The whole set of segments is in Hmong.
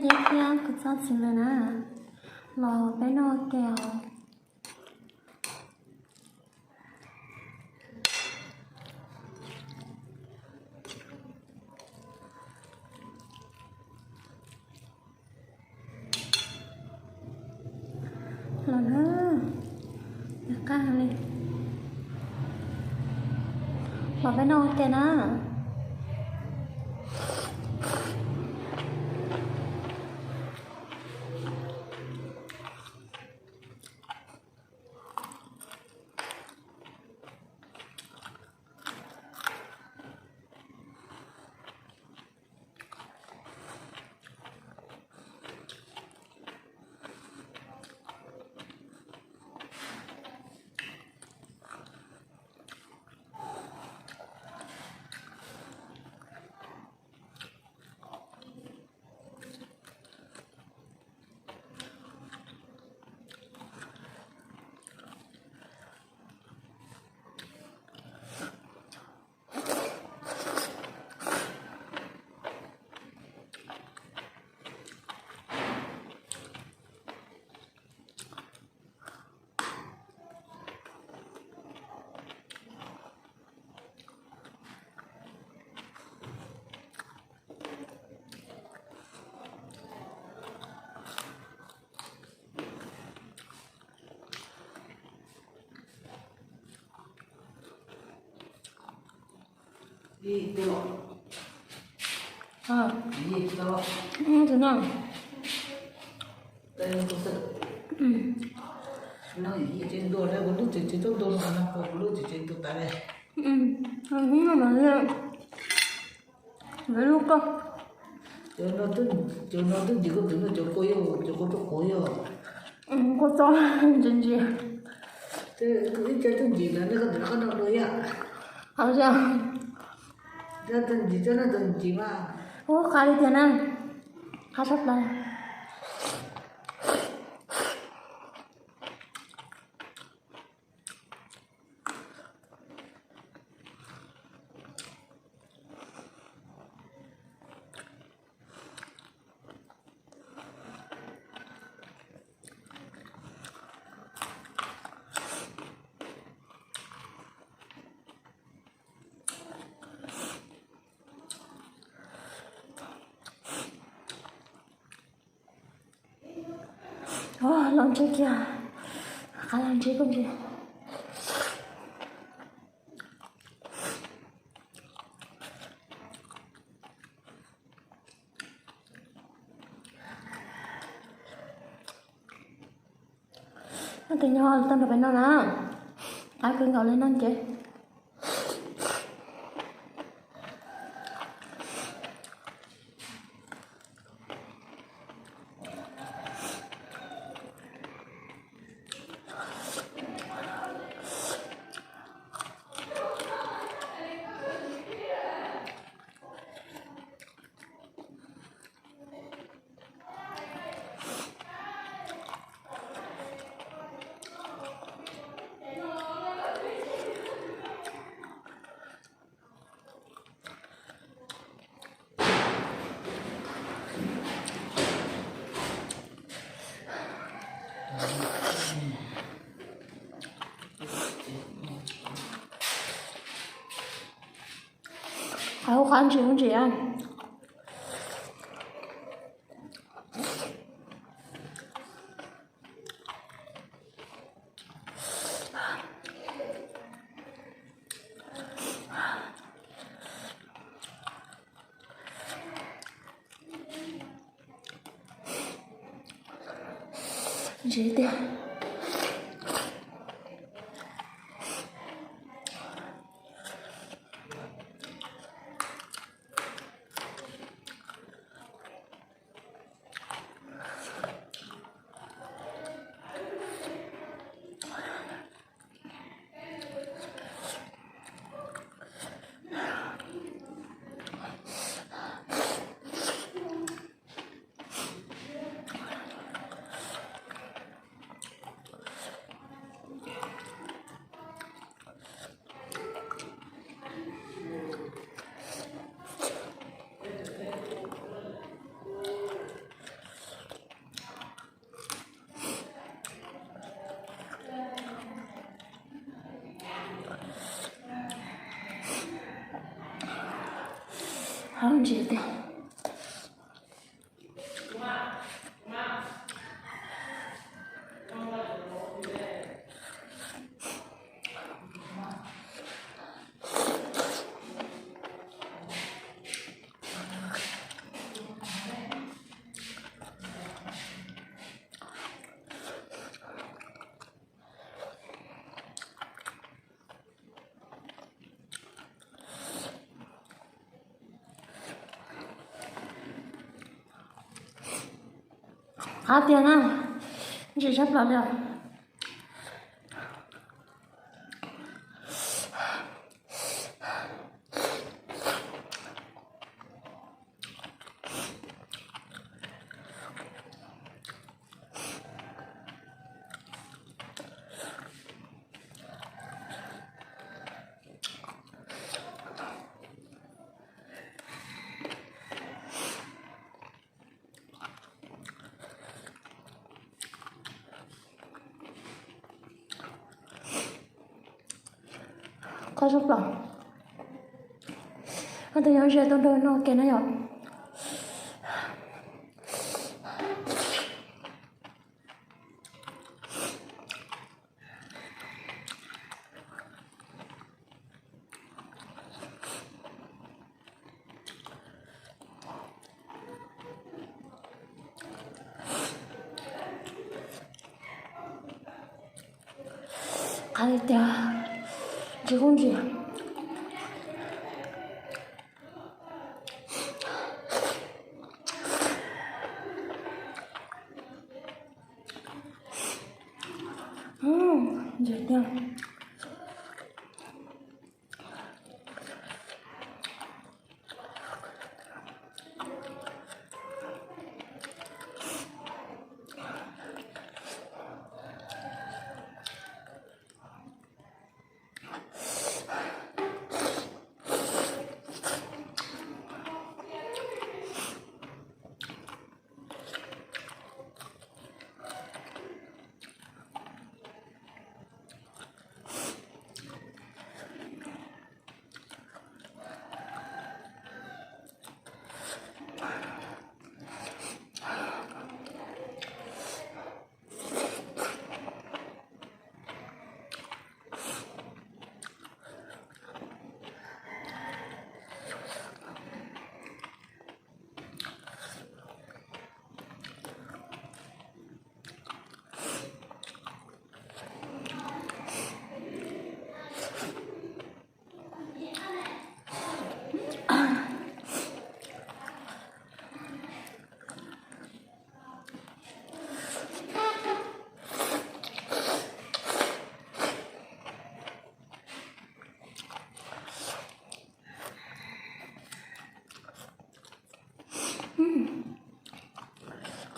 Thiab kuv txog txiv lawm na, los peb noj ua ke os. Los na, qab li, los peb noj ua ke na. Lub ko, cov no twb ntsim koj tus no, cov kua yog, cov kua tuaj quav yog. Kua txob ntsim ntsim. Ib co twb ntsim lawm, nej koj tus no koj noj dua yom. Cov twb ntsim, cov no twb ntsim mas. Ub, qab li tiag na. Qab tshaj plaws. Los ntshe kiag, qab los ntshe koj ntsia. Noj tes nyob tau nrog peb noj na, qab kawg nkaus li noj ntses. Qab ntsis ub ntsis. Ntsis tiag. Qab ntsis tiag. Qab tiag na, ntsim sab plaws li os. Qab sab plaws. Ob tug nyob ze tuaj nrog noj ke na yom. Qab tiag tiag, ntsim kuj ntsim. Ntsim tiag.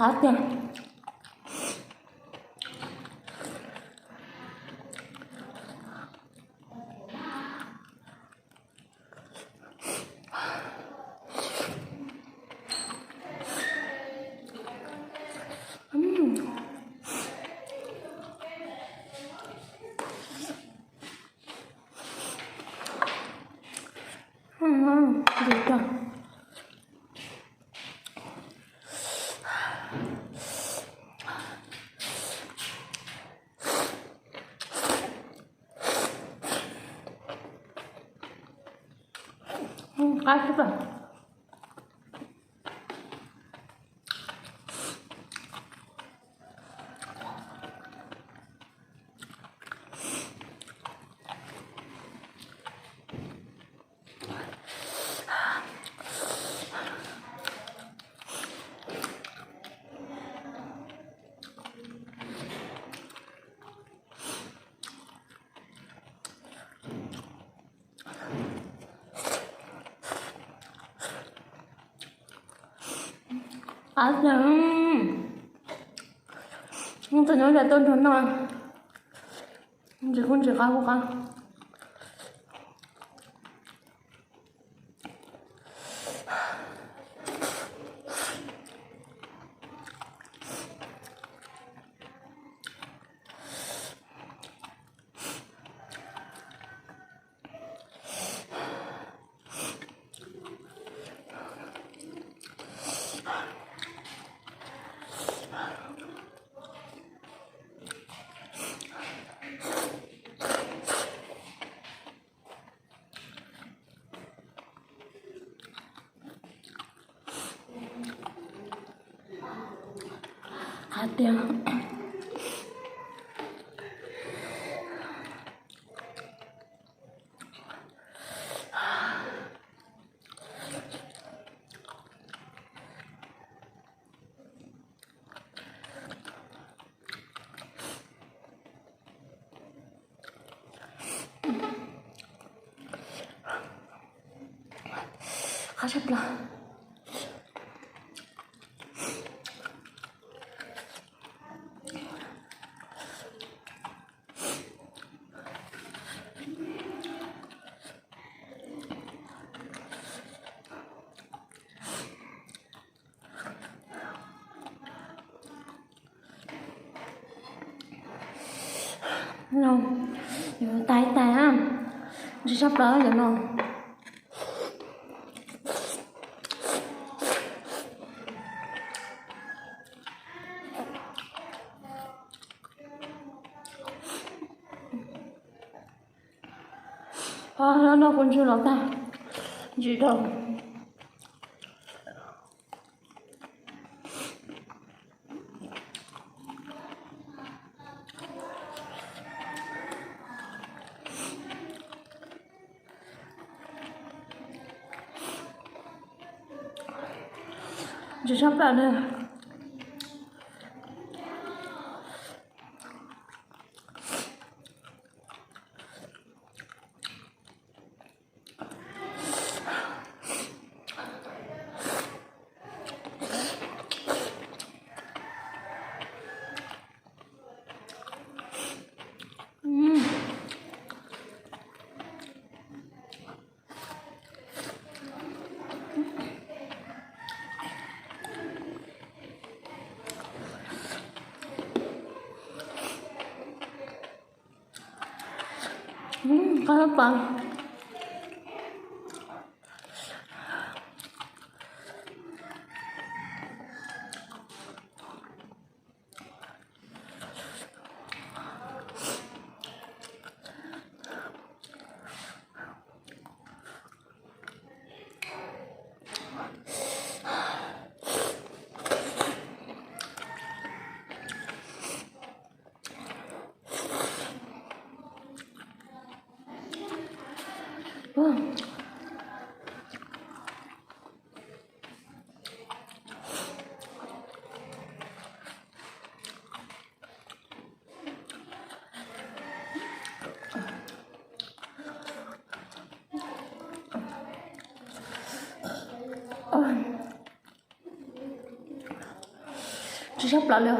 Qab tiag. Qab xwb. Qab tiag. Tus nyob ze tuaj nrog noj, ntsim kuj ntsim, qab kuj qab. Qab tiag. Qab tshaj plaws. No, yuav tais tais na, ntsis tshaj plaws cov no. Ho no kuv ntsw los tag, ntsis rau. Ntsis tshaj plaws li. Qab pas. Tsis sab plaws li.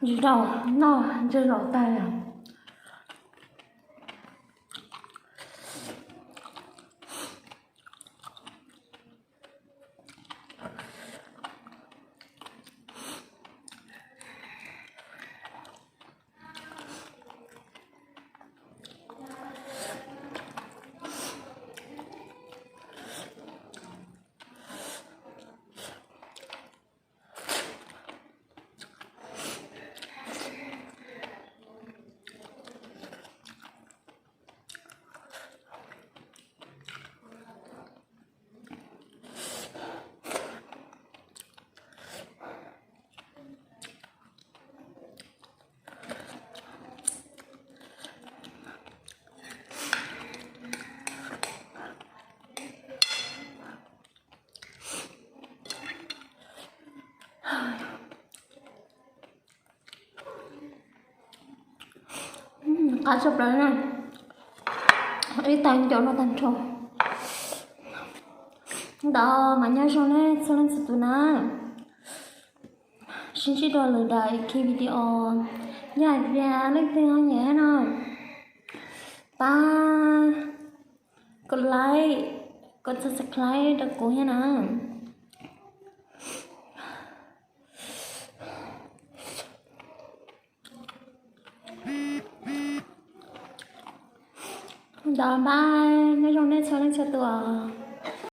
Ntsis tau noj ntshe los tag lawm. Qab tshaj plaws na. Ib tag ncaus no tag nrho. Ntawd mas nyob zoo nej txhua leej txhua tus na. Sib ntsib dua lwm daim video. Yog hais tias leej twg ho nyiam no, pab kov like, kov subscribe rau kuv thiab na. Ntawd npaj nyob zoo nej txhua leej txhua tus.